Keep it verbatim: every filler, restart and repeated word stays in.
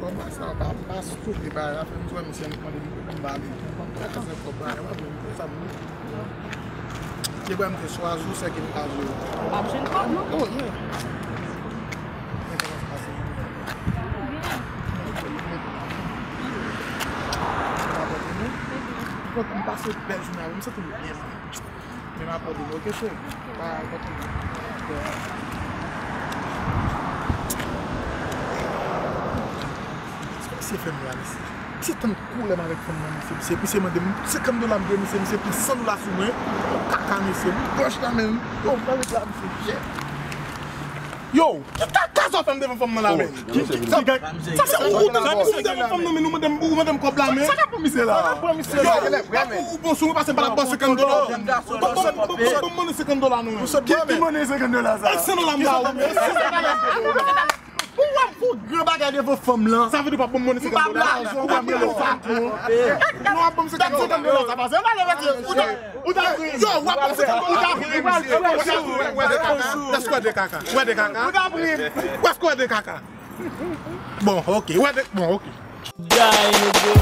Kòb la, sa pa, pa souke bagay la, fè m jwenn misye, m mande li pou m ba li. Sa ka fè kòb bagay la, pa vle m fè sa m. Te ba m te swazi, ou sè ke m ka jwe. Ap jwenn kòb, non? Oh, yeah. Mwen kòmanse pase. Fòk m pase bèl jounen avè w, m santi m byen, man. Men m ap pale, ok, cheri? Pa kontinye. Sa misye fè m la, mesye? Misye tann koulè m avèk fanm nan, mesye. Misye, misye mande m senkant dola, m di misye, misye pran san dola sou mwen. Kaka, mesye. M blanch nan men m. Yo, m pale sa, misye. Yo, ki kaka sa w fè m devan fanm nan la, men? Ki, ki, sa, sa se ou, ou te fè m devan fanm nan, men ou mande m, ou mande m kòb la, men. Sa k ap pran misye la? Sa k ap pran misye la? Yo, ou bon sou mwen, pase m pa la ban senkant dola. Ban, ban, ban, ban, ban mwen senkant dola, non. Ki, ki mande senkant dola sa? San dola m ba ou. Ou wè m fè yon gran bagay devan fanm lan. Sa vle di w p ap ban m mwen senkant dola? Ou p ap ban m sa tou. Non, w ap ban m senkant dola. Senkant dola sa pase. Ou ta, ou ta pri. Yo, w ap ban m senkant dola. Ou ta pri. Wè de kaka. Èske w wè de kaka? Wè de kaka? Ou ta pri. Èske w wè de kaka? Bon, ok. Wè de, bon, ok. Die, nigga.